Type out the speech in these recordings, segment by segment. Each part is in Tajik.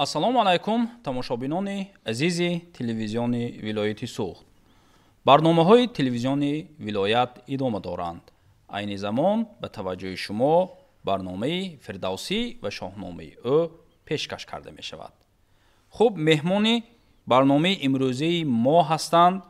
Ассалому алайкум, тамошобинони азизи телевизиони вилояти Суғд. Барномаҳои телевизиони вилоят идома доранд. Айни замон ба таваҷҷӯҳи шумо барномаи Фирдавсӣ ва шоҳномаи ӯ пешкаш карда мешавад. Хуб, меҳмони барномаи имрӯзаи мо ҳастанд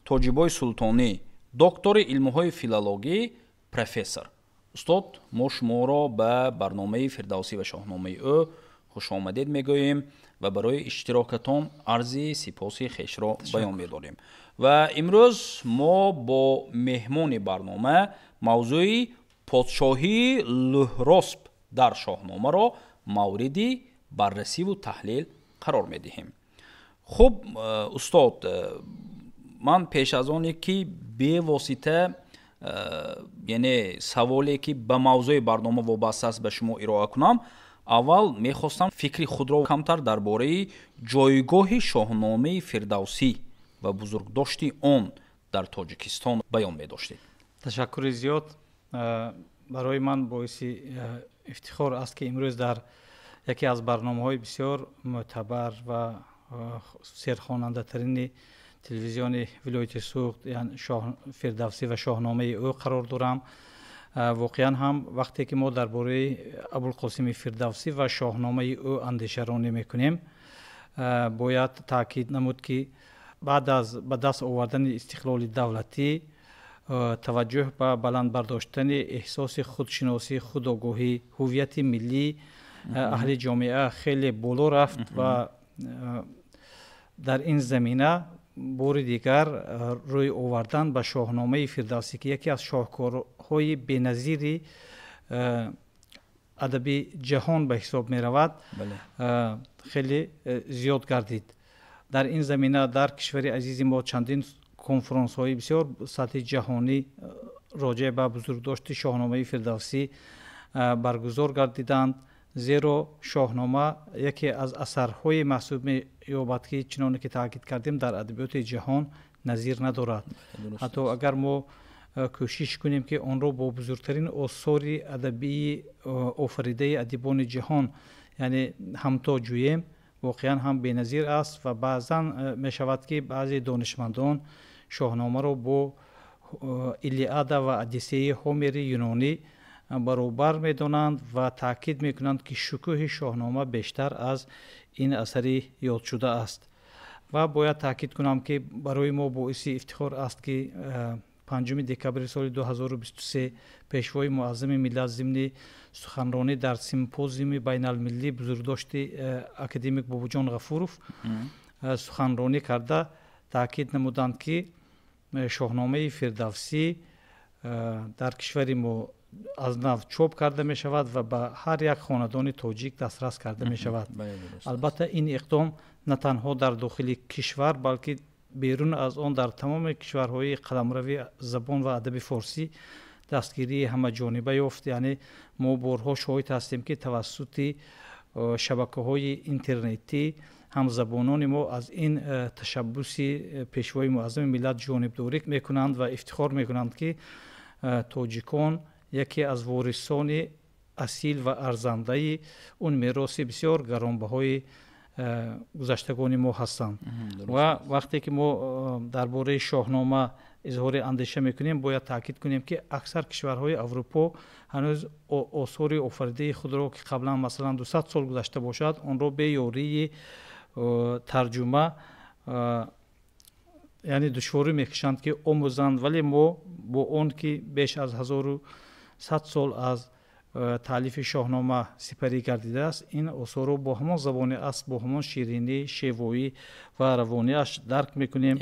Тоҷибой Султонӣ, доктори илмҳои филологӣ, профессор. Устод, мо шуморо ба барномаи Фирдавсӣ ва шоҳномаи ӯ хушомадед мегӯем ва барои иштирокатон арзи сипоси хешро баён медорем. Ва имрӯз мо бо меҳмони барнома мавзӯи подшоҳии Лӯҳросп дар шоҳномаро мавриди баррасиву таҳлил қарор медиҳем. Хуб, устод, ман пеш аз оне ки бевосита, яъне саволе ки ба мавзӯи барнома вобаста аст, ба шумо ироа кунам, аввал мехостам фикри худро камтар дар бораи ҷойгоҳи шоҳномаи Фирдавсӣ ва бузургдошти он дар Тоҷикистон баён медоштед. Ташаккури зиёд. Барои ман боиси ифтихор аст, ки имрӯз дар яке аз барномаҳои бисёр мӯътабар ва серхонандатарини телевизиони вилояти Суғд, Фирдавсӣ ва шоҳномаи ӯ қарор дорам. Воқеан ҳам, вақте ки мо дар бораи Абулқосими Фирдавсӣ ва шоҳномаи ӯ андешаронӣ мекунем, бояд таъкид намуд, ки баъд аз ба даст овардани истиқлоли давлатӣ таваҷҷӯҳ ба баланд бардоштани эҳсоси худшиносӣ, худогоҳӣ, ҳуввияти миллии аҳли ҷомеа хеле боло рафт ва дар ин замина бори дигар рӯй овардан ба шоҳномаи Фирдавсӣ, ки яке аз шоҳкорҳои беназири адаби ҷаҳон ба ҳисоб меравад, хеле зиёд гардид. Дар ин замина дар кишвари азизи мо чандин конфронсҳои бисёр сатҳи ҷаҳонӣ роҷеъ ба бузургдошти шоҳномаи Фирдавсӣ баргузор гардиданд, зеро шоҳнома яке аз асарҳое маҳсуб меёбад, ки чуноне ки таъкид кардем, дар адабиёти ҷаҳон назир надорад. Ҳатто агар мо кӯшиш кунем, ки онро бо бузургтарин осори адабии офаридаи адибони ҷаҳон, яъне ҳамто ҷӯем, воқеан ҳам беназир аст. Ва баъзан мешавад, ки баъзе донишмандон шоҳномаро бо Илиада ва Одиссеи Ҳомери юнонӣ баробар медонанд ва таъкид мекунанд, ки шукӯҳи шоҳнома бештар аз ин асари ёдшуда аст. Ва бояд таъкид кунам, ки барои мо боиси ифтихор аст, ки 5 декабри соли 2023 Пешвои муаззами миллат зимни суханронӣ дар симпозиуми байналмиллии бузургдошти академик Бобоҷон Ғафуров суханронӣ карда, таъкид намуданд, ки шоҳномаи Фирдавсӣ дар кишвари мо аз нав чоп карда мешавад ва ба ҳар як хонадони тоҷик дастрас карда мешавад. Албатта, ин иқдом на танҳо дар дохили кишвар, балки берун аз он, дар тамоми кишварҳои қаламрави забон ва адаби форсӣ дастгирии ҳамаҷониба ёфт. Яъне мо борҳо шоҳид ҳастем, ки тавассути шабакаҳои интернетӣ ҳамзабонони мо аз ин ташаббуси Пешвои муаззами миллат ҷонибдорӣ мекунанд ва ифтихор мекунанд, ки тоҷикон яке аз ворисони асил ва арзандаи он мероси бисёр гаронбаҳои гузаштагони мо ҳастанд. Ва вақте ки мо дар бораи шоҳнома изҳори андеша мекунем, бояд таъкид кунем, ки аксар кишварҳои Аврупо ҳанӯз осори офаридаи худро, ки қаблан, масалан, 200 сол гузашта бошад, онро бе ёрии тарҷума, яъне душворӣ мекашанд, ки омӯзанд. Вале мо бо он ки беш аз 1100 сол аз таълифи шоҳнома сипарӣ гардидааст, ин осорро бо ҳамон забони асл, бо ҳамон ширинӣ, шевоӣ ва равониаш дарк мекунем.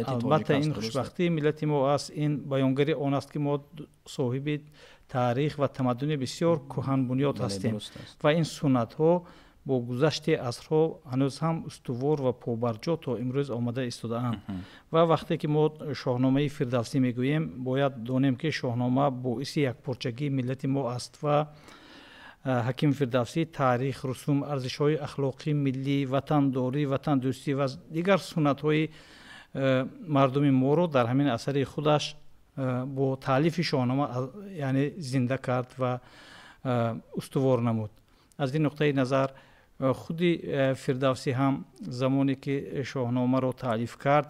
Албатта, ин хушбахтии миллати мо аст. Ин баёнгари он аст, ки мо соҳиби таърих ва тамаддуни бисёр кӯҳанбунёд ҳастем ва ин суннатҳо бо гузашти асрҳо ҳанӯз ҳам устувор ва побарҷо то имрӯз омада истодаанд. Ва вақте ки мо шоҳномаи Фирдавсӣ мегӯем, бояд донем, ки шоҳнома боиси якпорчагии миллати мо аст ва ҳаким Фирдавсӣ таърих, русум, арзишҳои ахлоқии миллӣ, ватандорӣ, ватандӯстӣ ва дигар суннатҳои мардуми моро дар ҳамин асари худаш бо таълифи шоҳнома, яъне зинда кард ва устувор намуд. Аз ин нуқтаи назар худи Фирдавсӣ ҳам замоне ки Шоҳномаро таълиф кард,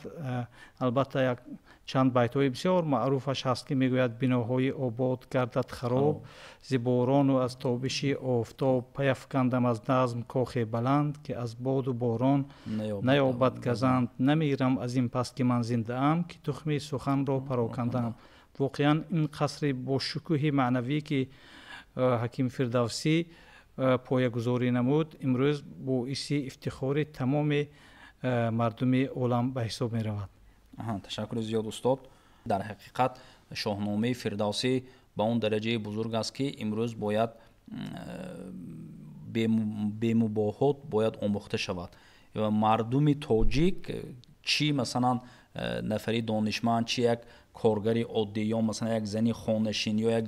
албатта як чанд байтҳои бисёр маъруфаш ҳаст, ки мегӯяд: биноҳои обод гардад хароб зи борону аз тобиши офтоб, паяфкандам аз назм кохе баланд, ки аз боду борон наёбад газанд, намирам аз ин пас ки ман зиндаам, ки тухми суханро парокандаам. Воқеан, ин қасри бошукӯҳи маънавӣ, ки ҳаким Фирдавсӣ поягузорӣ намуд, имрӯз боиси ифтихори тамоми мардуми олам ба ҳисоб меравад. Ташаккури зиёд, устод. Дар ҳақиқат, Шоҳномаи Фирдавсӣ ба он дараҷаи бузург аст, ки имрӯз бояд бемубоҳот бояд омӯхта шавад ва мардуми тоҷик, чӣ масалан нафари донишманд, чӣ як коргари оддӣ, ё масалан як зани хонашин, ё як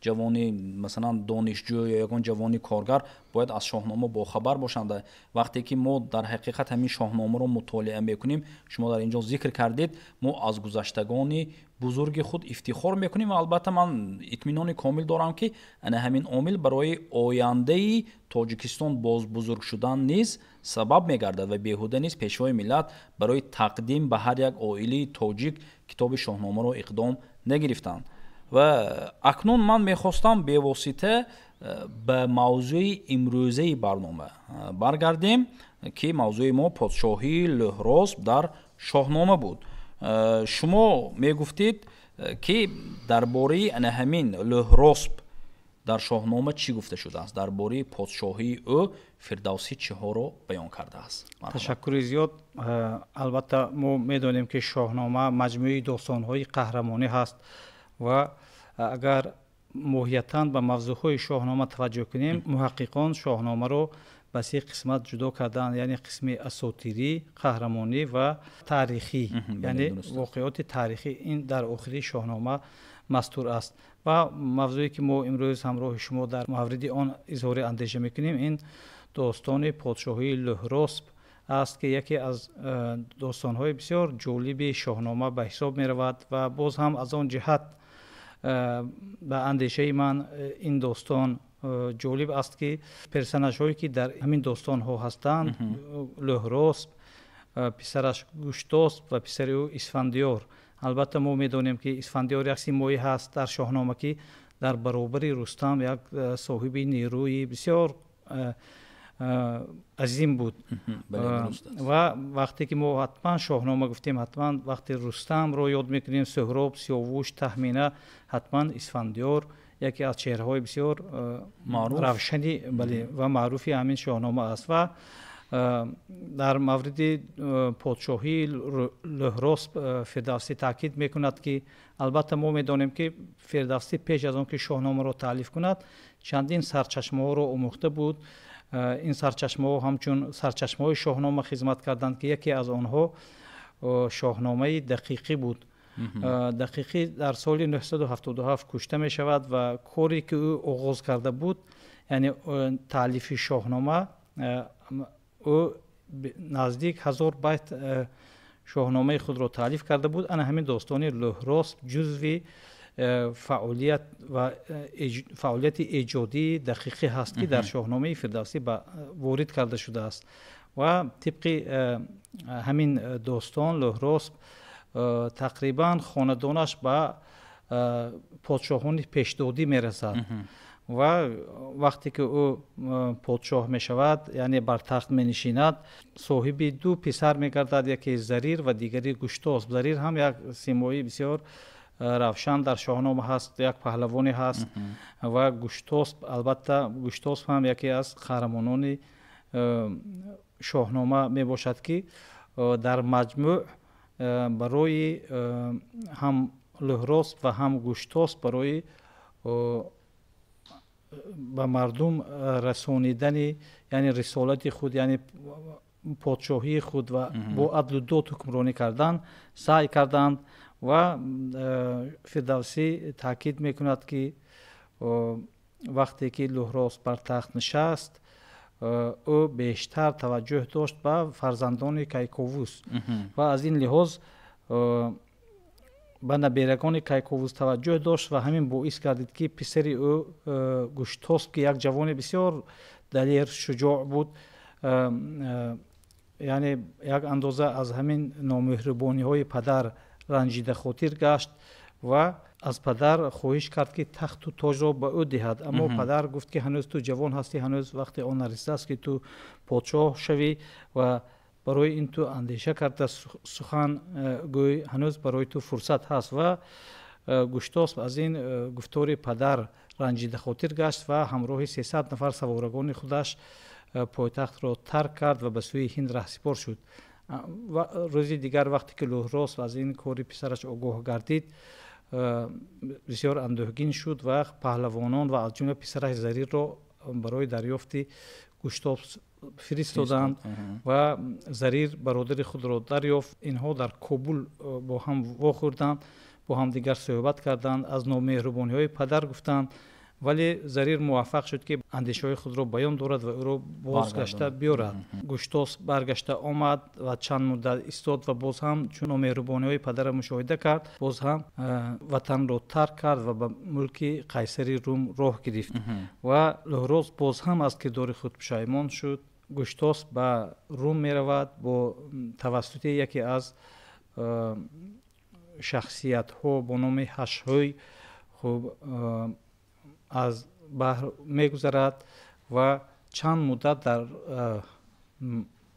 ҷавони масалан донишҷӯ, ё ягон ҷавони коргар бояд аз Шоҳнома бохабар бошанд. Вақте ки мо дар ҳақиқат ҳамин Шоҳномаро мутолиа мекунем, шумо дар ин ҷо зикр кардед, мо аз гузаштагони бузурги худ ифтихор мекунем. Ва албатта, ман итминони комил дорам, ки ана ҳамин омил барои ояндаи Тоҷикистон боз бузург шудан низ сабаб мегардад ва беҳуда низ Пешвои миллат барои тақдим ба ҳар як оилаи тоҷик китоби Шоҳномаро иқдом нагирифтанд. Ва акнун ман мехостам бевосита ба мавзӯи имрӯзаи барнома баргардем, ки мавзӯи мо подшоҳии Лӯҳросп дар Шоҳнома буд. Шумо мегуфтед, ки дар бораи ана ҳамин Лӯҳросп дар Шоҳнома чӣ гуфта шудааст, дар бораи подшоҳии ӯ Фирдавсӣ чиҳоро баён кардааст? Ташаккури зиёд. Албатта, мо медонем, ки Шоҳнома маҷмӯи достонҳои қаҳрамонӣ ҳаст ва агар моҳиятан ба мавзӯъҳои Шоҳнома таваҷҷӯҳ кунем, муҳаққиқон Шоҳномаро ба се қисмат ҷудо карданд, яъне қисми асотирӣ, қаҳрамонӣ ва таърихӣ, яъне воқеоти таърихӣ ин дар охири Шоҳнома мастур аст. Ва мавзӯе ки мо имрӯз ҳамроҳи шумо дар мавриди он изҳори андеша мекунем, ин достони подшоҳии Лӯҳросп аст, ки яке аз достонҳои бисёр ҷолиби Шоҳнома ба ҳисоб меравад. Ва боз ҳам аз он ҷиҳат ба андешаи ман ин достон ҷолиб аст, ки персонажҳое ки дар ҳамин достонҳо ҳастанд, Лӯҳросп, писараш Гуштосп ва писари ӯ Исфандиёр. Албатта, мо медонем, ки Исфандиёр як симоӣ ҳаст дар Шоҳнома, ки дар баробари Рустам як соҳиби нерӯи бисёр азим буд. Ва вақте ки мо ҳатман Шоҳнома гуфтем, ҳатман вақте Рустамро ёд мекунем, Суҳроб, Сиёвуш, Таҳмина, ҳатман Исфандиёр яке аз чеҳраҳои бисёр равшани, бале, ва маъруфи ҳамин Шоҳнома аст. Ва дар мавриди подшоҳии Лӯҳросп Фирдавсӣ таъкид мекунад, ки албатта мо медонем, ки Фирдавсӣ пеш аз он ки Шоҳномаро таълиф кунад, чандин сарчашмаҳоро омӯхта буд. Ин сарчашмаҳо ҳамчун сарчашмаҳои Шоҳнома хизмат карданд, ки яке аз онҳо Шоҳномаи Дақиқӣ буд. Дақиқӣ дар соли 977 кушта мешавад ва коре ки ӯ оғоз карда буд, яъне таълифи Шоҳнома, ӯ наздик 1000 байт Шоҳномаи худро таълиф карда буд. Ана ҳамин достони Лӯҳросп ҷузви фаъолият ва фаъолияти эҷодии Дақиқӣ ҳаст, ки дар Шоҳномаи Фирдавсӣ ворид карда шудааст. Ва тибқи ҳамин достон Лӯҳросп тақрибан хонадонаш ба подшоҳони пешдодӣ мерасад. Ва вақте ки ӯ подшоҳ мешавад, яъне бар тахт менишинад, соҳиби ду писар мегардад: яке Зарир ва дигари Гуштосп. Зарир ҳам як симои бисёр равшан дар Шоҳнома ҳаст, як паҳлавоне ҳаст. Ва Гуштосп, албатта, Гуштосп ҳам яке аз қаҳрамонони Шоҳнома мебошад, ки дар маҷмӯъ барои ҳам Лӯҳросп ва ҳам Гуштосп барои ба мардум расонидани, яъне рисолати худ, яъне подшоҳии худ ва бо адлу дод ҳукмронӣ кардан саъй карданд. Ва Фирдавсӣ таъкид мекунад, ки вақте ки Лӯҳросп бар тахт нишаст, ӯ бештар таваҷҷӯҳ дошт ба фарзандони Кайковус ва аз ин лиҳоз Ба наберагони Кайковус таваҷҷӯҳ дошт ва ҳамин боис гардид, ки писари ӯ Гуштосп, ки як ҷавони бисёр далер, шуҷоъ буд, яъне як андоза аз ҳамин номеҳрубониҳои падар ранҷидахотир гашт ва аз падар хоҳиш кард, ки тахту тоҷро ба ӯ диҳад. Аммо падар гуфт, ки ҳанӯз ту ҷавон ҳастӣ, ҳанӯз вақти он нарасидааст, ки ту подшоҳ шавӣ ва барои ин ту андеша карда сухан гӯй, ҳанӯз барои ту фурсат ҳаст. Ва Гуштосп аз ин гуфтори падар ранҷидахотир гашт ва ҳамроҳи 300 нафар саворагони худаш пойтахтро тарк кард ва ба сӯи Ҳинд раҳсипор шуд. Рӯзи дигар, вақте ки Лӯҳросп аз ин кори писараш огоҳ гардид, бисёр андӯҳгин шуд ва паҳлавонон ва аз ҷумла писараш Зарирро барои дарёфти Гуштосп фиристоданд ва Зарир бародари худро дарёфт. Инҳо дар Кобул бо ҳам вохӯрданд, бо ҳамдигар суҳбат карданд, аз номеҳрубониҳои падар гуфтанд, вале Зарир муваффақ шуд, ки андешаҳои худро баён дорад ва ӯро бозгашта биёрад. Гуштосп баргашта омад ва чанд муддат истод ва боз ҳам, чун номеҳрубониҳои падарро мушоҳида кард, боз ҳам ватанро тарк кард ва ба мулки Қайсари Рум роҳ гирифт. Ва Лӯҳросп боз ҳам аз кирдори худ пушаймон шуд. Гуштосп ба Рум меравад, бо тавассути яке аз шахсиятҳо бо номи Ҳашҳӯй, хуб, аз баҳр мегузарад ва чанд муддат дар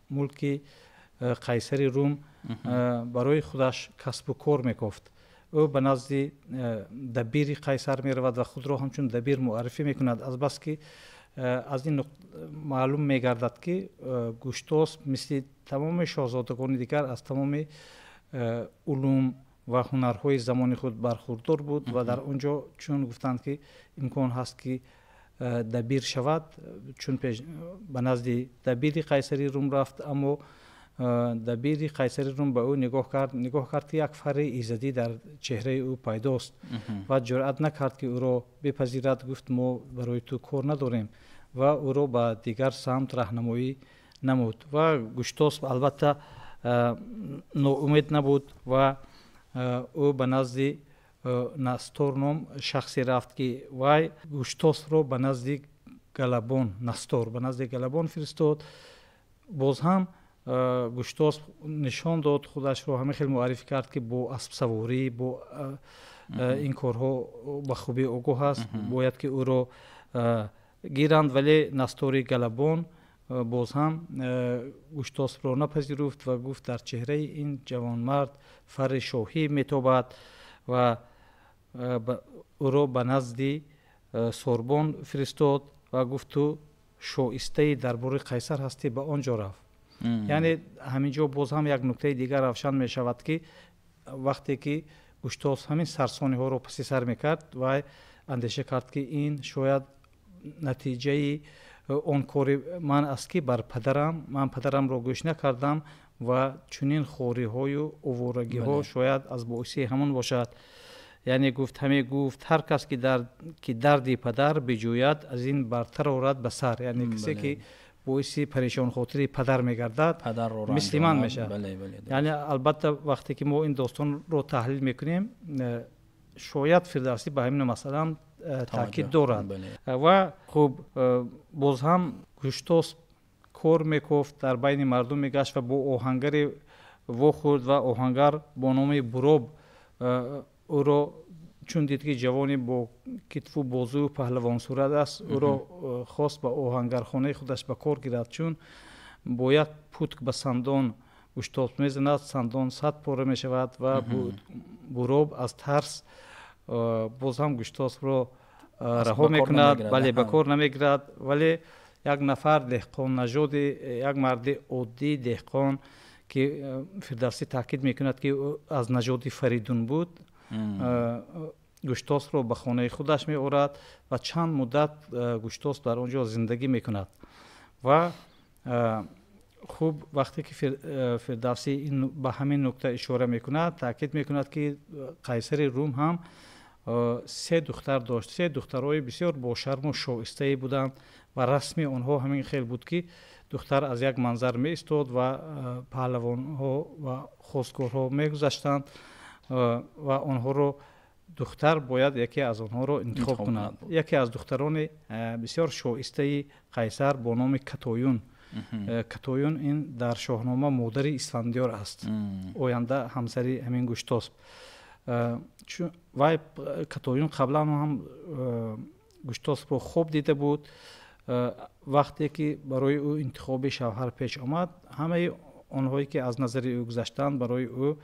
мулки Қайсари Рум барои худаш касбу кор мекофт. Ӯ ба назди дабири Қайсар меравад ва худро ҳамчун дабир муаррифӣ мекунад. Азбаски аз ин маълум мегардад, ки Гуштосп мисли тамоми шоҳзодагони дигар аз тамоми улум ва ҳунарҳои замони худ бархурдор буд ва дар он ҷо чун гуфтанд, ки имкон ҳаст, ки дабир шавад, чун ба назди дабири Қайсари Рум рафт. Аммо дабири Қайсари Рум ба ӯ нигоҳ кард, ки як фарри иззадӣ дар чеҳраи ӯ пайдост ва ҷуръат накард, ки ӯро бипазирад. Гуфт: «Мо барои ту кор надорем», ва ӯро ба дигар самт раҳнамоӣ намуд. Ва Гуштосп албатта ноумед набуд ва ӯ ба назди Настор ном шахсе рафт, ки вай Гуштоспро ба назди Галабон, Настор ба назди Галабон фиристод. Боз ҳам Гуштосп нишон дод, худашро ҳамин хел муаррифӣ кард, ки бо аспсаворӣ, бо ин корҳо ба хубӣ огоҳ аст, бояд ки ӯро гиранд. Вале Настори Галабон боз ҳам Гуштоспро напазируфт ва гуфт: «Дар чеҳраи ин ҷавонмард фарри шоҳӣ метобад», ва ӯро ба назди Сорбон фиристод ва гуфт: «Ту шоистаи дарбори Қайсар ҳастӣ, ба он ҷо рафт». Яъне ҳамин ҷо боз ҳам як нуктаи дигар равшан мешавад, ки вақте ки Гуштосп ҳамин сарсониҳоро паси сар мекард, вай андеша кард, ки ин шояд натиҷаи он кори ман аст, ки бар падарам, ман падарамро гӯш накардам ва чунин хориҳою оворагиҳо шояд аз боиси ҳамон бошад. Яъне гуфт, ҳаме гуфт: «Ҳар кас ки дарди падар биҷӯяд, аз ин бартар орад ба сар». Яъне касе ки боиси парешонхотири падар мегардад, мисли ман мешавад. Яъне албатта, вақте ки мо ин достонро таҳлил мекунем, шояд Фирдавсӣ ба ҳамин масъалаам таъкид дорад. Ва хуб, боз ҳам Гуштосп кор мекофт, дар байни мардум мегашт ва бо оҳангаре вохӯрд ва оҳангар бо номи Буроб ӯро чун дид, ки ҷавоне бо китфу бозую паҳлавонсурат аст, ӯро хост ба оҳангархонаи худаш ба кор гирад. Чун бо як путк ба сандон Гуштосп мезанад, сандон сад пора мешавад ва Буроб аз тарс боз ҳам Гуштоспро раҳо мекунад, бале, ба кор намегирад. Вале як нафар деҳқоннажоди, як марди оддӣ деҳқон, ки Фирдавсӣ таъкид мекунад, ки аз нажоди Фаридун буд, Гуштоспро ба хонаи худаш меорад ва чанд муддат Гуштосп дар он ҷо зиндагӣ мекунад. Ва хуб, вақте ки Фирдавсӣ ба ҳамин нукта ишора мекунад, таъкид мекунад, ки Қайсари Рум ҳам се духтар дошт. Се духтарҳои бисёр бошарму шоистае буданд ва расми онҳо ҳамин хел буд, ки духтар аз як манзар меистод ва паҳлавонҳо ва хостгорҳо мегузаштанд. Ва онҳоро духтар бояд яке аз онҳоро интихоб кунад. Яке аз духтарони бисёр шоистаи Қайсар бо номи Катоюн. Катоюн ин дар Шоҳнома модари Исфандиёр аст, оянда ҳамсари ҳамин Гуштосп. Вай Катоюн қаблан ҳам Гуштоспро хоб дида буд. Вақте ки барои ӯ интихоби шавҳар пеш омад, ҳамаи онҳое ки аз назари ӯ гузаштанд, барои ӯ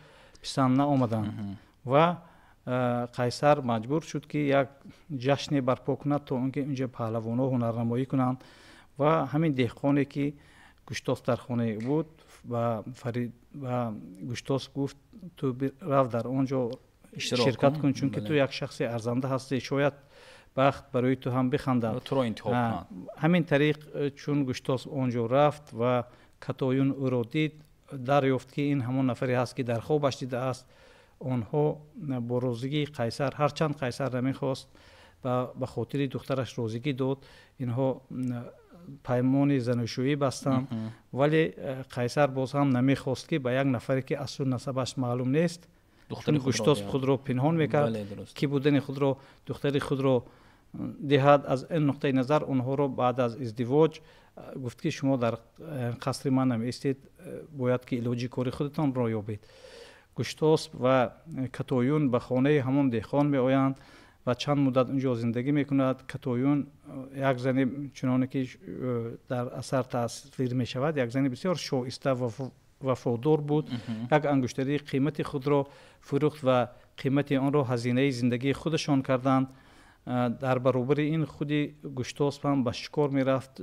писанд наомаданд ва Қайсар маҷбур шуд, ки як ҷашне барпо кунад, то он ки инҷо паҳлавонҳо ҳунарнамоӣ кунанд. Ва ҳамин деҳқоне, ки Гуштосп дар хонаи буд, ба Гуштосп гуфт: «Ту рав, дар он ҷо ширкат кун, чунки ту як шахси арзанда ҳастӣ, шояд бахт барои ту ҳам бихандад». Туро интихоб кунад. Ҳамин тариқ, чун Гуштосп он ҷо рафт ва Катоюн ӯро дид, дарёфт, ки ин ҳамон нафаре ҳаст, ки дар хобаш дидааст. Онҳо бо розигии Қайсар, ҳарчанд Қайсар намехост, ба хотири духтараш розигӣ дод. Инҳо паймони занушӯӣ бастанд, вале Қайсар боз ҳам намехост, ки ба як нафаре, ки аслу насабаш маълум нест, Гуштосп худро пинҳон мекард, ки будани худро, духтари худро диҳад. Аз ин нуқтаи назар онҳоро баъд аз издивоҷ гуфт, ки шумо дар қасри ман намеистед, бояд ки илоҷи кори худатонро ёбед. Гуштосп ва Катоюн ба хонаи ҳамон деҳқон меоянд ва чанд муддат унҷо зиндагӣ мекунад. Катоюн як зани, чуноне ки дар асар тасвир мешавад, як зани бисёр шоиста ва вафодор буд. Як ангуштарии қимати худро фурӯхт ва қимати онро ҳазинаи зиндагии худашон карданд. Дар баробари ин худи Гуштосп ҳам ба шикор мерафт,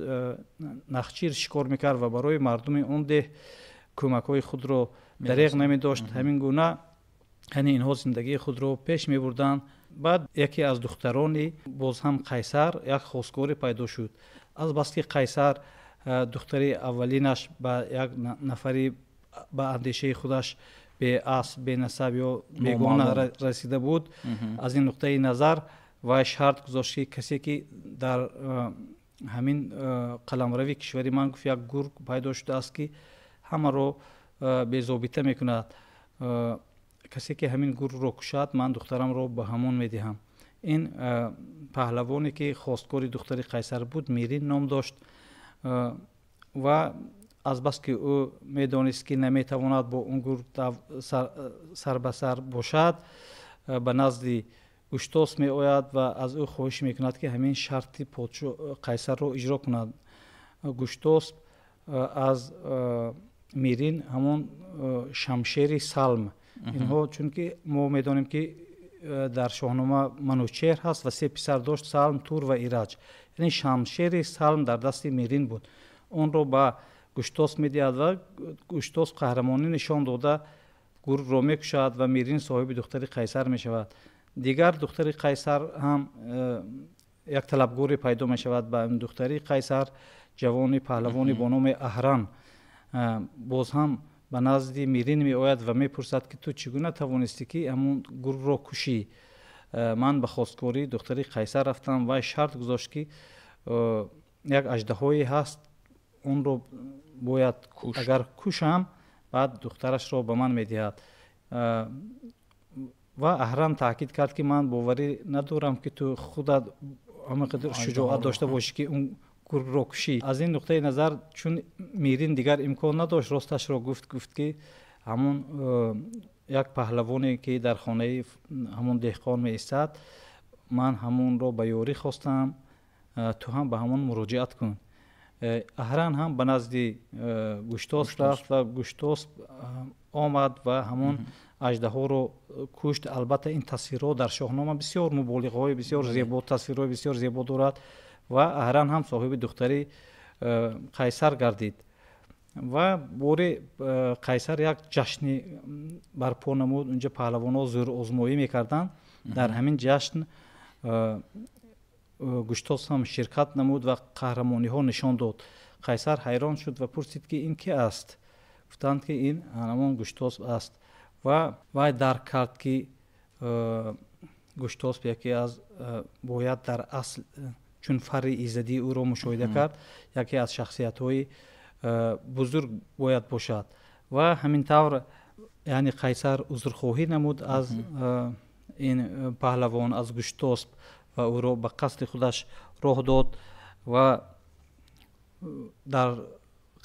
нахчир шикор мекард ва барои мардуми он деҳ кӯмакҳои худро дареғ намедошт. Ҳамин гуна, яъне, инҳо зиндагии худро пеш мебурданд. Баъд яке аз духтарони боз ҳам Қайсар як хостгоре пайдо шуд. Азбаски Қайсар духтари аввалинаш ба як нафари ба андешаи худаш беасл, бенасаб ё бегона расида буд, аз ин нуқтаи назар вай шарт гузошт, ки касе ки дар ҳамин қаламрави кишвари ман, гуфт, як гург пайдо шудааст, ки ҳамаро безобита мекунад, касе ки ҳамин гургро кушад, ман духтарамро ба ҳамон медиҳам. Ин паҳлавоне, ки хостгори духтари Қайсар буд, Мирин ном дошт. Ва азбаски ӯ медонист, ки наметавонад бо он гург сар ба сар бошад, ба назди Гуштосп меояд ва аз ӯ хоҳиш мекунад, ки ҳамин шарти подшо Қайсарро иҷро кунад. Гуштосп аз Мирин ҳамон шамшери Салм, инҳо, чунки мо медонем, ки дар Шоҳнома Манучеҳр ҳаст ва се писар дошт: Салм, Тур ва Ираҷ. Яъне шамшери Салм дар дасти Мирин буд. Онро ба Гуштосп медиҳад ва Гуштосп қаҳрамонӣ нишон дода, гургро мекушад ва Мирин соҳиби духтари Қайсар мешавад. Дигар духтари Қайсар ҳам як талабгоре пайдо мешавад ба духтари Қайсар, ҷавони паҳлавоне бо номи Аҳран. Боз ҳам ба назди Мирин меояд ва мепурсад, ки ту чӣ гуна тавонистӣ, ки ҳамон гургро кушӣ? Ман ба хостгории духтари Қайсар рафтам, вай шарт гузошт, ки як аждаҳое ҳаст, онро бояд агар кушам, баъд духтарашро ба ман медиҳад. Ва Аҳран таъкид кард, ки ман боварӣ надорам, ки ту худат ҳамин қадар шуҷоат дошта бошӣ, ки он гургро кушӣ. Аз ин нуқтаи назар, чун Мирин дигар имкон надошт, росташро гуфт. Гуфт, ки ҳамон як паҳлавоне, ки дар хонаи ҳамон деҳқон меистад, ман ҳамонро ба ёрӣ хостам, ту ҳам ба ҳамон муроҷиат кун. Аҳран ҳам ба назди Гуштосп рафт ва Гуштосп омад ва ҳамон аждаҳоро кушт. Албатта, ин тасвирҳо дар Шоҳнома бисёр муболиғаҳои бисёр зебо, тасвирҳои бисёр зебо дорад. Ва Аҳран ҳам соҳиби духтари Қайсар гардид. Ва боре Қайсар як ҷашни барпо намуд. Унҷа паҳлавонҳо зӯрозмоӣ мекарданд. Дар ҳамин ҷашн Гуштосп ҳам ширкат намуд ва қаҳрамониҳо нишон дод. Қайсар ҳайрон шуд ва пурсид, ки ин ки аст. Гуфтанд, ки ин ҳамон Гуштосп аст. Ва вай дарк кард, ки Гуштосп яке аз бояд дар асл, чун фарри иззадии ӯро мушоҳида кард, яке аз шахсиятҳои бузург бояд бошад. Ва ҳамин тавр Яъне Қайсар узрхоҳӣ намуд аз ин паҳлавон, аз Гуштосп, ва ӯро ба қасри худаш роҳ дод. Ва дар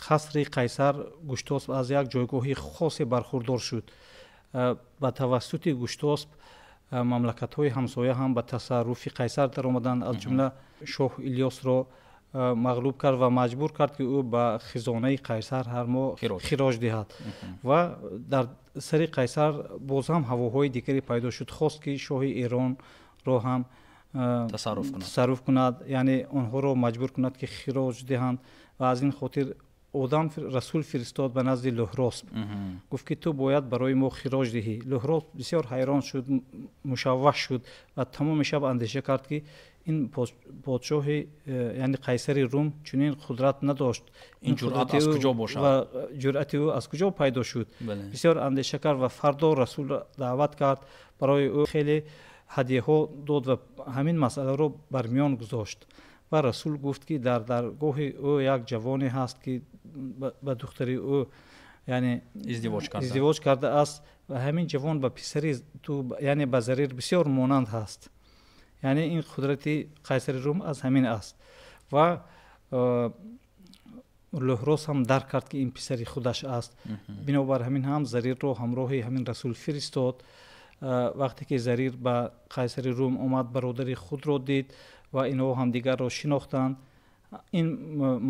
қасри Қайсар Гуштосп аз як ҷойгоҳи хосе бархурдор шуд. Ба тавассути Гуштосп мамлакатҳои ҳамсоя ҳам ба тасарруфи Қайсар даромаданд, аз ҷумла шоҳ Илёсро мағлуб кард ва маҷбур кард, ки ӯ ба хизонаи Қайсар ҳар моҳ хироҷ диҳад. Ва дар сари Қайсар боз ҳам ҳавоҳои дигаре пайдо шуд. Хост, ки шоҳи Эронро ҳам тасарруф кунад, яъне онҳоро маҷбур кунад, ки хироҷ диҳанд. Ва аз ин хотир одам, расул фиристод ба назди Лӯҳросп, гуфт, ки ту бояд барои мо хироҷ диҳӣ. Лӯҳросп бисёр ҳайрон шуд, мушавваш шуд ва тамоми шаб андеша кард, ки ин подшоҳи, яъне Қайсари Рум, чунин қудрат надошт. Ин ҷуръат аз куҷо бошад? Ва ҷуръати ӯ аз куҷо пайдо шуд? Бисёр андеша кард ва фардо расулро даъват кард, барои ӯ хеле ҳадияҳо дод ва ҳамин масъаларо бар миён гузошт. Ва расул гуфт, ки дар даргоҳи ӯ як ҷавоне ҳаст, ки ба духтари ӯ, яъне издивоҷ кардааст, ва ҳамин ҷавон ба писари ту, яъне ба Зарир, бисёр монанд ҳаст. Яъне ин қудрати Қайсари Рум аз ҳамин аст. Ва Лӯҳрос ҳам дарк кард, ки ин писари худаш аст. Бинобар ҳамин ҳам Зарирро ҳамроҳи ҳамин расул фиристод. Вақте ки Зарир ба Қайсари Рум омад, бародари худро дид ва инҳо ҳамдигарро шинохтанд. Ин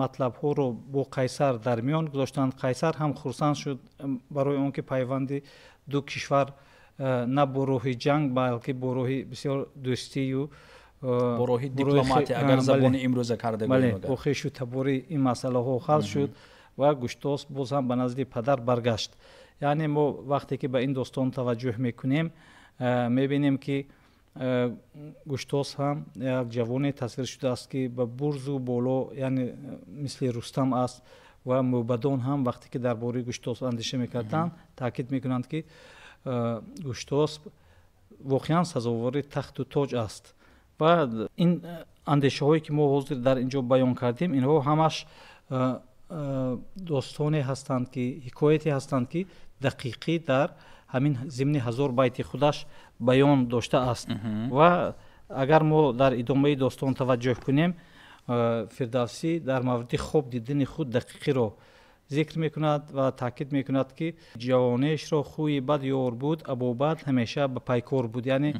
матлабҳоро бо Қайсар дар миён гузоштанд. Қайсар ҳам хурсанд шуд, барои он ки пайванди ду кишвар на бо роҳи ҷанг, балки бо роҳи бисёр дӯстию бо роҳи дипломатия, агар забони имрӯза карда. Бале, бо хешу таборӣ ин масъалаҳо ҳал шуд ва Гуштосп боз ҳам ба назди падар баргашт. Яъне мо вақте ки ба ин достон таваҷҷӯҳ мекунем, мебинем, ки Гуштосп ҳам як ҷавоне тасвир шудааст, ки ба бурзу боло, яъне мисли Рустам аст. Ва мӯбадон ҳам вақте ки дар бораи Гуштосп андеша мекарданд, таъкид мекунанд, ки Гуштосп воқеан сазовори тахту тоҷ аст. Ва ин андешаҳое, ки мо ҳозир дар ин ҷо баён кардем, инҳо ҳамаш достоне ҳастанд, ки ҳикояте ҳастанд, ки Дақиқӣ дар ҳамин зимни 1000 байти худаш баён доштааст. Ва агар мо дар идомаи достон таваҷҷӯҳ кунем, Фирдавсӣ дар мавриди хоб дидани худ Дақиқиро зикр мекунад ва таъкид мекунад, ки ҷавонешро хӯи бад ёр буд, абобат ҳамеша ба пайкор буд. Яъне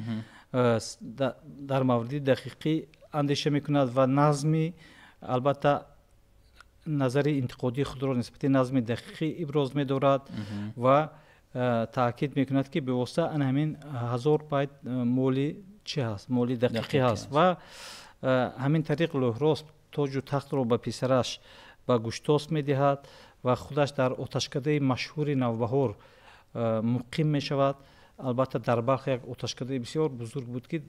дар мавриди Дақиқӣ андеша мекунад ва назми, албатта, назари интиқодии худро нисбати назми Дақиқӣ иброз медорад ва таъкид мекунад, ки бевосита ана ҳамин 1000 байт моли чӣ ҳаст? Моли Дақиқӣ ҳаст. Ва ҳамин тариқ Лӯҳросп тоҷу тахтро ба писараш, ба Гуштосп медиҳад ва худаш дар оташкадаи машҳури Навбаҳор муқим мешавад. Албатта, дар Балх як оташкадаи бисёр бузург буд, ки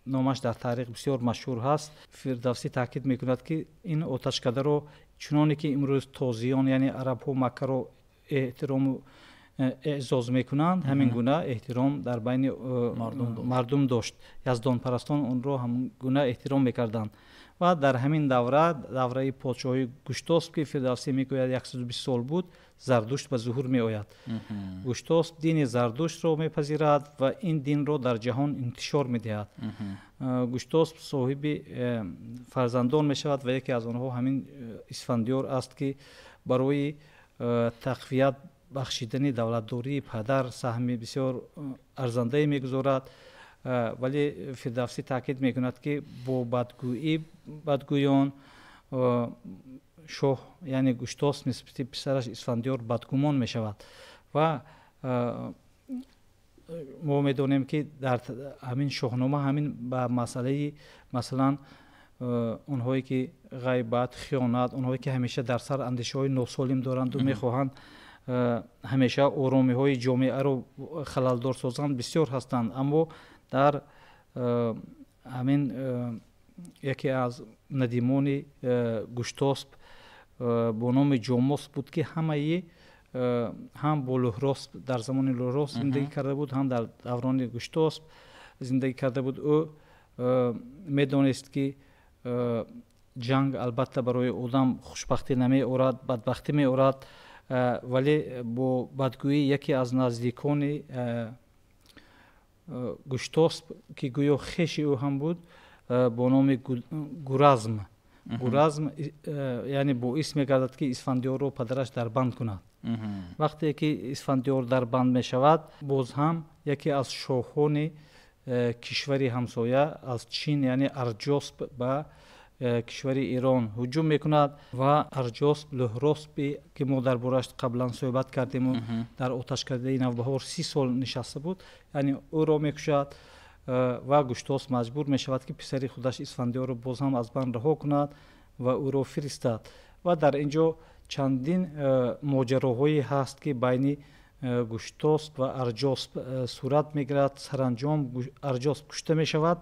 номаш дар таърих бисёр машҳур ҳаст. Фирдавсӣ таъкид мекунад, ки ин оташкадаро, чуноне ки имрӯз тозиён, яъне арабҳо, Маккаро эҳтирому эъзоз мекунанд, ҳамин гуна эҳтиром дар байни мардум дошт. Яздонпарастон онро ҳамин гуна эҳтиром мекарданд. Ва дар ҳамин давра, давраи подшоҳии Гуштосп, ки Фирдавсӣ мегӯяд 120 сол буд, Зардушт ба зуҳур меояд. Гуштосп дини Зардуштро мепазирад ва ин динро дар ҷаҳон интишор медиҳад. Гуштосп соҳиби фарзандон мешавад ва яке аз онҳо ҳамин Исфандиёр аст, ки барои тақвият бахшидани давлатдории падар саҳми бисёр арзандае мегузорад. Вале Фирдавсӣ таъкид мекунад, ки бо бадгӯӣ бадгӯён шоҳ, яъне Гуштосп, нисбати писараш Исфандиёр бадгумон мешавад. Ва мо медонем, ки дар ҳамин Шоҳнома ҳамин ба масъалаи, масалан, онҳое ки ғайбат, хиёнат, онҳое ки ҳамеша дар сар андешаҳои носолим доранду мехоҳанд ҳамеша оромиҳои ҷомеаро халалдор созанд, бисёр ҳастанд. Аммо дар ҳамин яке аз надимони Гуштосп бо номи Ҷомосп буд, ки ҳамаи ҳам бо Лӯҳросп, дар замони Лӯҳросп зиндагӣ карда буд, ҳам дар даврони Гуштосп зиндагӣ карда буд. Ӯ медонист, ки ҷанг, албатта, барои одам хушбахтӣ намеорад, бадбахтӣ меорад. Вале бо бадгӯии яке аз наздикони Гуштосп, ки гӯё хеши ӯ ҳам буд, бо номи Гуразм. Гуразм яъне боис мегардад, ки Исфандиёрро падараш дар банд кунад. Вақте ки Исфандиёр дар банд мешавад, боз ҳам яке аз шоҳони кишвари ҳамсоя аз Чин, яъне Арҷосп, ба кишвари Эрон ҳуҷум мекунад ва Арҷосп Лӯҳроспе, ки мо дар борааш қаблан суҳбат кардему дар оташкадаи Навбаҳор 30 сол нишаста буд, яъне ӯро мекушад ва Гуштосп маҷбур мешавад, ки писари худаш Исфандиёрро боз ҳам аз банд раҳо кунад ва ӯро фиристад. Ва дар ин ҷо чандин моҷароҳое ҳаст, ки байни Гуштосп ва Арҷосп сурат мегирад. Саранҷом Арҷосп кушта мешавад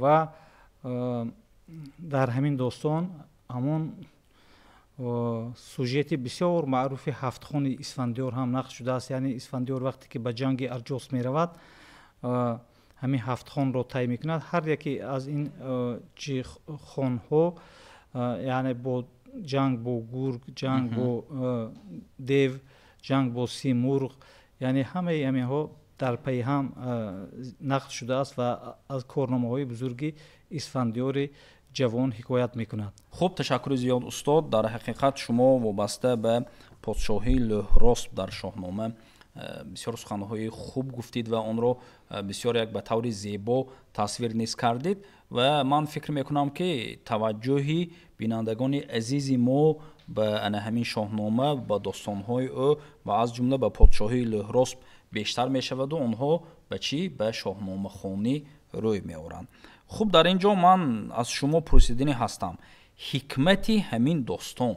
ва дар ҳамин достон ҳамон сюжети бисёр маъруфи ҳафтхони Исфандиёр ҳам нақл шудааст. Яъне Исфандиёр вақте ки ба ҷанги Арҷосп меравад, ҳамин ҳафтхонро тай мекунад. Ҳар яке аз ин чи хонҳо, яъне бо ҷанг бо гург, ҷанг бо дев, ҷанг бо симурғ, яъне ҳамаи ҳаминҳо дар пайи ҳам нақл шудааст ва аз корномаҳои бузурги Исфандиёри ҷавон ҳикоят мекунад. Хуб, ташаккури зиёд, устод. Дар ҳақиқат шумо вобаста ба подшоҳии Лӯҳросп дар Шоҳнома бисёр суханҳои хуб гуфтид ва онро бисёр як ба таври зебо тасвир низ кардид ва ман фикр мекунам, ки таваҷҷӯҳи бинандагони азизи мо ба ана ҳамин Шоҳнома, ба достонҳои ӯ ва аз ҷумла ба подшоҳии Лӯҳросп бештар мешаваду онҳо ба чӣ, ба шоҳномахонӣ рӯй меоранд. Хуб, дар ин ҷо ман аз шумо пурсиданӣ ҳастам: ҳикмати ҳамин достон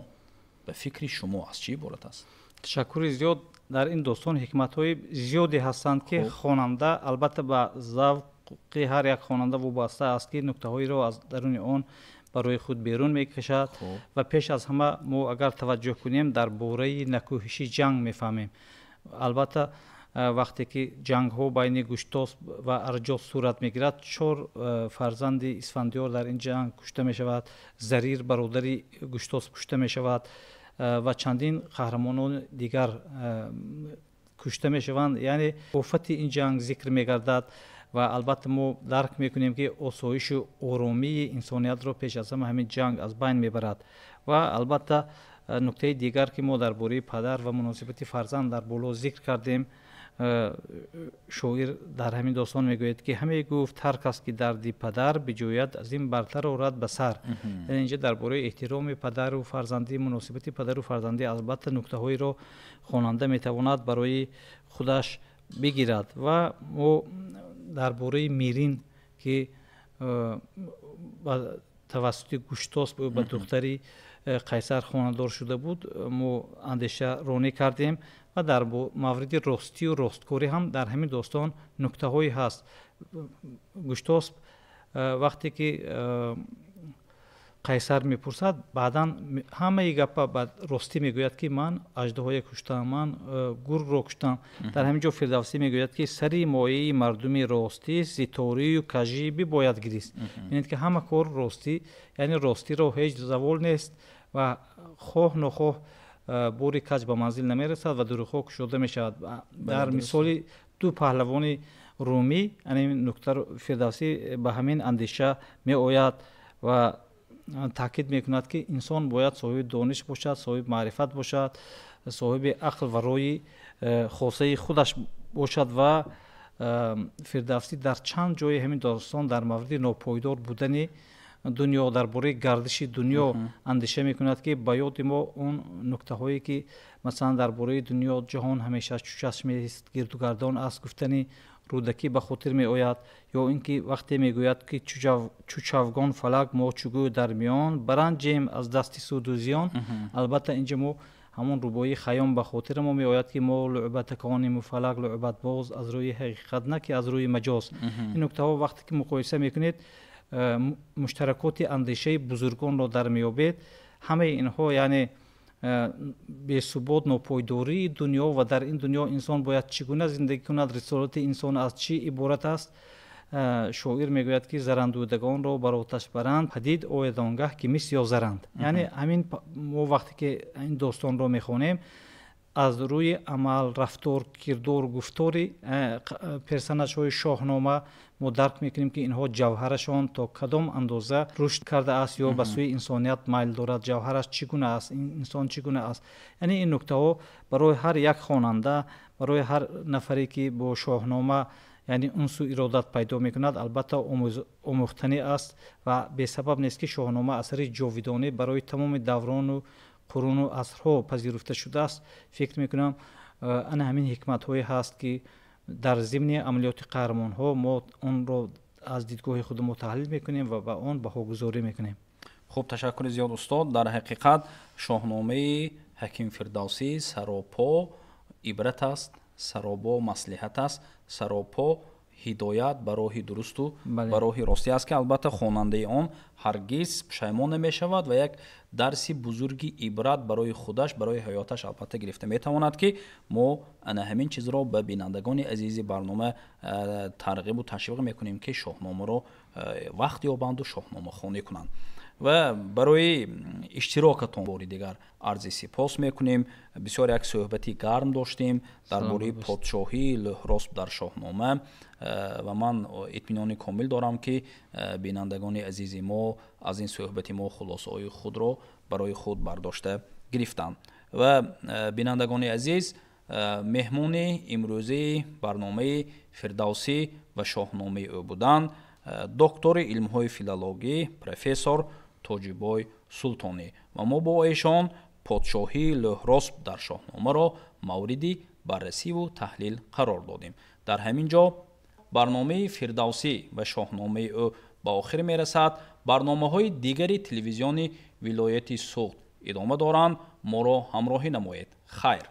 ба фикри шумо аз чӣ иборат аст? Ташаккури зиёд. Дар ин достон ҳикматҳои зиёде ҳастанд, ки хонанда, албатта, ба завқи ҳар як хонанда вобаста аст, ки нуктаҳоеро аз даруни он барои худ берун мекашад. Ва пеш аз ҳама мо агар таваҷҷӯҳ кунем, дар бораи накӯҳиши ҷанг мефаҳмем. Албатта, вақте ки ҷангҳо байни Гуштосп ва Арҷосп сурат мегирад, чор фарзанди Исфандиёр дар ин ҷанг кушта мешавад, Зарир, бародари Гуштосп, кушта мешавад ва чандин қаҳрамонони дигар кушта мешаванд. Яъне офати ин ҷанг зикр мегардад ва албатта мо дарк мекунем, ки осоишу оромии инсониятро пеш аз ҳама ҳамин ҷанг аз байн мебарад. Ва албатта нуктаи дигар, ки мо дар бораи падар ва муносибати фарзанд дар боло зикр кардем, шоир дар ҳамин достон мегӯяд, ки ҳаме гуфт ҳар кас, ки дарди падар биҷӯяд, аз ин бартар орад ба сар. Яъне инҷа дар бораи эҳтироми падару фарзандӣ, муносибати падару фарзандӣ, албатта, нуктаҳоеро хонанда метавонад барои худаш бигирад. Ва мо дар бораи Мирин, ки тавассути Гуштосп ба духтари қайсар хонадор шуда буд, мо андешаронӣ кардем ва дар мавриди ростию росткорӣ ҳам дар ҳамин достон нуктаҳое ҳаст. Гуштосп вақте ки қайсар мепурсад, баъдан ҳамаи гапа ба ростӣ мегӯяд, ки ман аждаҳое куштам, ман гургро куштам. Дар ҳамин ҷо Фирдавсӣ мегӯяд, ки сари мояи мардуми ростӣ зи торию кажӣ бибояд гирист. Бинед, ки ҳама кор ростӣ, яъне ростиро ҳеҷ завол нест ва хоҳ нохоҳ бори каҷ ба манзил намерасад ва дурӯғҳо кушода мешавад. Дар мисоли ду паҳлавони румӣ ин нуктаро Фирдавсӣ ба ҳамин андеша меояд ва таъкид мекунад, ки инсон бояд соҳиби дониш бошад, соҳиби маърифат бошад, соҳиби ақл ва роҳи хосаи худаш бошад. Ва Фирдавсӣ дар чанд ҷои ҳамин достон дар мавриди нопойдор будани дунё, дар бораи гардиши дунё андеша мекунад, ки ба ёди мо он нуктаҳое, ки масалан дар бораи дунё, ҷаҳон ҳамеша чу чашмест гирдугардон аст, гуфтани Рӯдакӣ ба хотир меояд, ё ин ки вақте мегӯяд, ки чу чавгон фалак, мо чу гӯй дар миён баранҷем аз дасти суду зиён. Албатта, инҷа мо ҳамон рубоии Хайём ба хотири мо меояд, ки мо лӯъбатакониму фалак лӯъбатбоз, аз рӯи ҳақиқат, на ки аз рӯи маҷоз. Ин нуктаҳо вақте ки муқоиса мекунед, муштаракоти андешаи бузургонро дар меёбед. Ҳамаи инҳо, яъне бесубот, нопойдории дунё ва дар ин дунё инсон бояд чӣ гуна зиндагӣ кунад, рисолати инсон аз чӣ иборат аст. Шоир мегӯяд, ки зарандудагонро бар оташ баранд, падид ояд он гаҳ ки мис ё заранд. Яъне ҳамин мо вақте ки ин достонро мехонем, аз рӯи амал, рафтор, кирдор, гуфтори персонажҳои Шоҳнома мо дарк мекунем, ки инҳо ҷавҳарашон то кадом андоза рушд кардааст ё ба сӯи инсоният майл дорад, ҷавҳараш чӣ гуна аст, инсон чӣ гуна аст. Яъне ин нуктаҳо барои ҳар як хонанда, барои ҳар нафаре, ки бо Шоҳнома, яъне унсу иродат пайдо мекунад, албатта омӯхтанӣ аст ва бесабаб нест, ки Шоҳнома асари ҷовидонӣ барои тамоми даврону қуруну асрҳо пазируфта шудааст. Фикр мекунам, ана ҳамин ҳикматҳое ҳаст, ки дар зимни амалиёти қаҳрамонҳо мо онро аз дидгоҳи худ мо таҳлил мекунем ва ба он баҳогузорӣ мекунем. Хуб, ташаккури зиёд, устод. Дар ҳақиқат Шоҳномаи Ҳаким Фирдавсӣ саропо ибрат аст, саробо маслиҳат аст, саропо ҳидоят ба роҳи дурусту ба роҳи ростӣ аст, ки албатта хонандаи он ҳаргиз пушаймон намешавад ва як дарси бузурги ибрат барои худаш, барои ҳаёташ албатта гирифта метавонад, ки мо ана ҳамин чизро ба бинандагони азизи барнома тарғибу ташвиқ мекунем, ки Шоҳномаро вақт ёбанду шоҳномахонӣ кунанд. Ва барои иштирокатон бори дигар арзи сипос мекунем. Бисёр як суҳбати гарм доштем дар бораи подшоҳии Лӯҳросп дар Шоҳнома ва ман итминони комил дорам, ки бинандагони азизи мо аз ин суҳбати мо хулосаҳои худро барои худ бардошта гирифтанд. Ва бинандагони азиз, меҳмони имрӯзии барномаи Фирдавсӣ ва шоҳномаи ӯ буданд доктори илмҳои филологӣ, профессор Тоҷибой Султонӣ ва мо бо эшон подшоҳии Лӯҳросп дар Шоҳномаро мавриди баррасиву таҳлил қарор додем. Дар ҳамин ҷо барномаи Фирдавсӣ ва шоҳномаи ӯ ба охир мерасад. Барномаҳои дигари телевизиони вилояти Суғд идома доранд. Моро ҳамроҳӣ намоед. Хайр.